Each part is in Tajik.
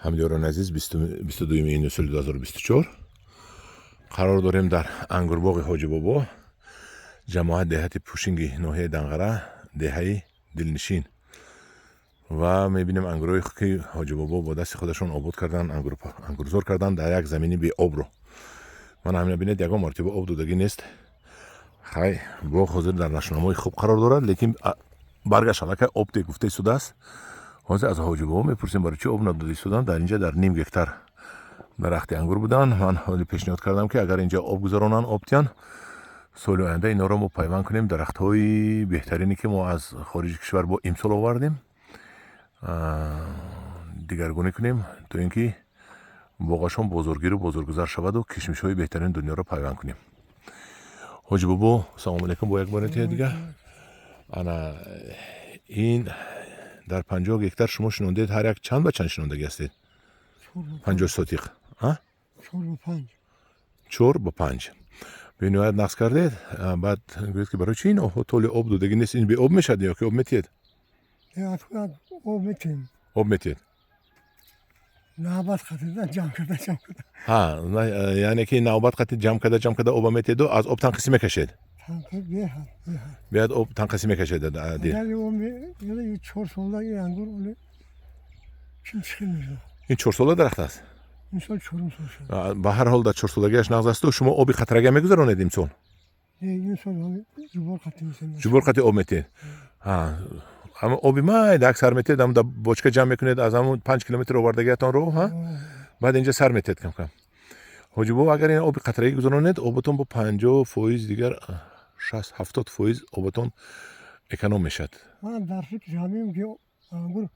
Ҳамдиёрони азиз, 22 июни соли 2024 қарор дорем дар ангурбоғи Ҳоҷи Бобо, ҷамоат деҳати Пушинги, ноҳияи Данғара, деҳаи Дилнишин, ва мебинем ангурҳое, ки Ҳоҷи Бобо бо дасти худашон обод кардан, ангурзор кардан дар як замини беобро. Мана ҳамина бинед, ягон мартиба об додагӣ нест. Хай, боғ ҳозир дар нашъунамои хуб қарор дорад, лекин баргаш аллакай об гуфта истодааст. Ҳозир аз Ҳоҷи Бобо мепурсем, барои чӣ об надода истоданд. Дар инҷа дар ним гектар дарахти ангур буданд. Ман ҳоли пешниҳод кардам, ки агар инҷа об гузаронанд, об тиҳанд, соли оянда инҳоро мо пайванд кунем, дарахтҳои беҳтарине, ки мо аз хориҷи кишвар бо имсол овардем, дигаргунӣ кунем, то ин ки боғашон бозоргиру бозоргузар шаваду кишмишҳои беҳтарини дунёро пайванд кунем. Ҳоҷи Бобо, салому алайкум, бо як бори дига. Ана ин дар 50 гектар шумо шинондед, ҳар як чанд ба чанд шинондагӣ ҳастед? 50 сотиқ? 4 ба 5. 4 ба 5, бениҳоят нағз кардед. Баъд гӯед, ки барои чи ин толи об додагӣ нест? Ин беоб мешавад ё ки об метиҳед? Об метиҳем. Об метиҳед? Навбат қатида ҷамъ карда, ҷамъ карда. Ҳа, яъне ки навбат қати ҷамъ карда, ҷамъ карда оба метиҳеду аз об танқисӣ мекашед? Беҳад, беҳад. Беҳад об танқисӣ мекашед. 4 сола ангур чим чихел мешавад. Ин 4 сола дарахт аст? Имсол чорум сол шуд. Ба ҳар ҳол, дар 4 солагиаш нағз асту. Шумо оби қатрага мегузаронед имсол? Имсол ҷубор қати. Ҷубор қати об метиҳед. Ҳама оби майда як сар метиҳед, ҳам дар бочка ҷамъ мекунед аз ҳамун 5 километр овардагиатонро, ҳа, баъд инҷа сар метиҳед кам кам. Ҳоҷи Бобо, агар ин оби қатрагӣ гузаронед, оботон бо 50%, дигар 60-70% оботон эконом мешавад. Ман дар фикри ҳамин, ки ангур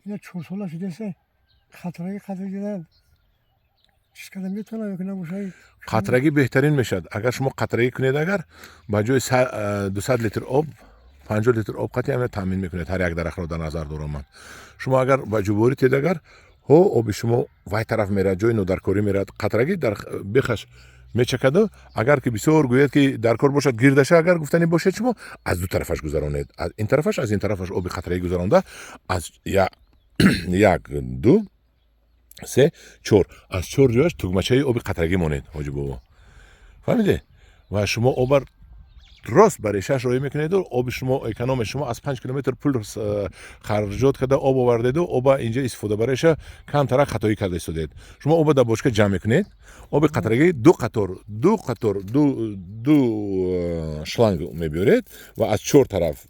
ина 4 сола шудааст, қатраги қатра чиз карда метавонам ё ки набошад? Қатрагӣ беҳтарин мешавад. Агар шумо қатрагӣ кунед, агар ба ҷои 200 литр об 50 литр об қатъи ҳама таъмин мекунед, ҳар як дарахтро дар назар дорам ман. Шумо агар ба ҷуборӣ тед, агар ҳо оби шумо вай тараф меравад, ҷои нодаркорӣ меравад. Қатрагӣ дар бехаш мечакаду, агар ки бисёр гӯяд, ки дар кор бошад гирдаша, агар гуфтанӣ бошед, шумо аз ду тарафаш гузаронед, аз ин тарафаш, аз ин тарафаш оби қатрагӣ гузаронда, аз як, ду, се, чор, аз чор ҷояш тугмачаи оби қатрагӣ монед, Ҳоҷи Бобо, фаҳмиде? Ва шумо обар рост ба решааш роҳӣ мекунеду оби шумо эконом. Шумо аз 5 километр пул харҷот карда об овардеду оба инҷа истифода бареша камтарак хатоӣ карда истодед. Шумо оба дар бочка ҷамъ мекунед, оби қатрагӣ ду қатор, ду қатор, ду шланг мебиёред ва аз чор тараф,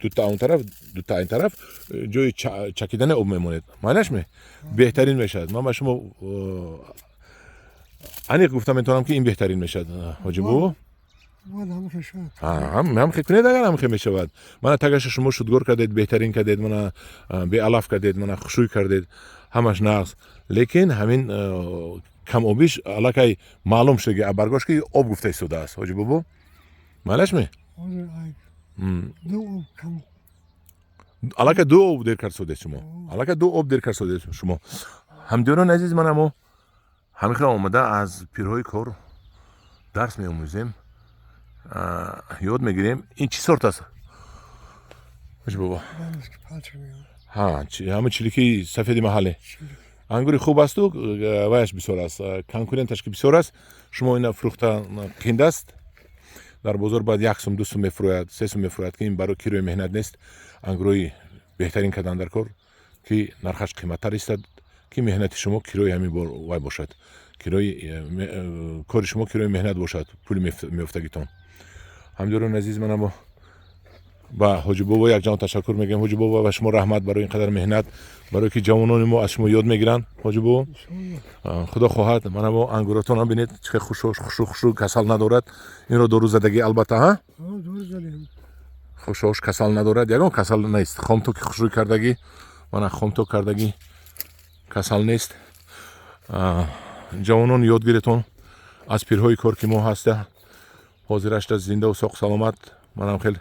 дута он тараф, дута ин тараф, ҷои чакидани об мемонед. Маънаш беҳтарин мешавад. Ман ба шумо аниқ гуфта метавонам, ки ин беҳтарин мешавад, Ҳоҷи Бобо. Ҳамхе кунед, агар ҳамхе мешавад. Мана тагаша шумо шудгор кардед, беҳтарин кардед, мана беалаф кардед, мана хушӯй кардед, ҳамаш нағз, лекин ҳамин камобиш аллакай маълум шуд, ки баргош ки об гуфта истодааст. Ҳоҷи Бобо, маълашме? Аллакай ду об дер кард содед шумо, аллакай ду об дер кард содед шумо. Ҳамдиёрони азиз, манамо ҳамин хел омада аз пирҳои кор дарс меомӯзем, ёд мегирем. Ин чӣ сорт аст, Ҳоҷи Бобо? Ҳамин чилики сафеди маҳалле. Ангури хуб асту ваяш бисёр аст, конкуренташ ки бисёр аст. Шумо ина фурӯхта қинд аст дар бозор, бояд 1 сум, 2 сум мефурӯяд, 3 сум мефурӯяд, ки ин барои кирои меҳнат нест. Ангурҳои беҳтарин кардан дар кор, ки нархаш қиматтар истад, ки меҳнати шумо кирои ҳамин вай бошад, кирои кори шумо кирои меҳнат бошад, пули меёфтагитон. Ҳамдиёрони азиз, манамо ба Ҳоҷи Бобо якҷон ташаккур мегӯям. Ҳоҷи Бобо, ба шумо раҳмат барои ин қадар меҳнат, барое ки ҷавонони мо аз шумо ёд мегиранд. Ҳоҷи Бобо, худо хоҳад, манамо ангуротонам бинед, чӣ хел хушу хушу хушу, касал надорад. Инро дорузадагӣ албатта, ҳа, хушош касал надорад, ягон касал нест. Хомтоки хушрӯй кардагӣ, мана хомток кардагӣ, касал нест. Ҷавонон, ёд гиретон аз пирҳои кор, ки мо ҳаста ҳозирашта зиндаву соқ саломат. Манам хел.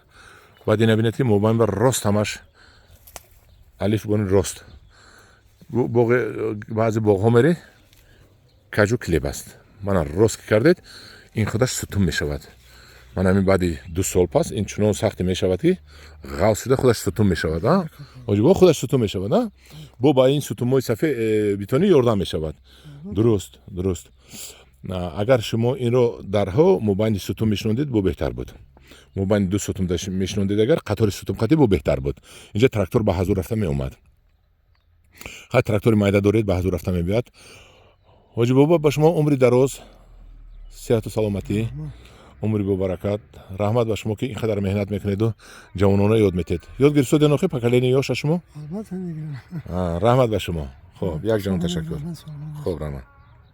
Баъд ина бинед, ки мобайн ба рост ҳамаш алиф бони рост. Баъзе боғҳо мере, каҷу клеб аст. Мана рост ки кардед, ин худаш сутун мешавад. Ман ҳамин баъди 2 сол пас ин чунон сахте мешавад, ки ғафз шуда худаш сутун мешавад. Ҳоҷибо, худаш сутун мешавад. Бо ба ин сутунмои сафед битонӣ ёрдам мешавад. Дуруст. Агар шумо инро дарҳо мобайни сутун мешинондед, бо беҳтар буд. Мобайни ду сутун мешинондед агар, қатори сутун қатӣ, бо беҳтар буд. Инҷа трактор ба ҳазур рафта меомад. Хай, трактори майда доред, ба ҳазур рафта мебиёд. Ҳоҷи бобо, ба шумо умри дароз, сеҳату саломатӣ, умри бобаракат. Раҳмат ба шумо, ки ин қадар меҳнат мекунеду ҷавонона ёд метед. Ёд гирифтоден охи поколение ёша шумо? Албатта, мегирам. Раҳмат ба шумо. Хоб, як ҷаҳон ташаккур. Хоб, раҳмат.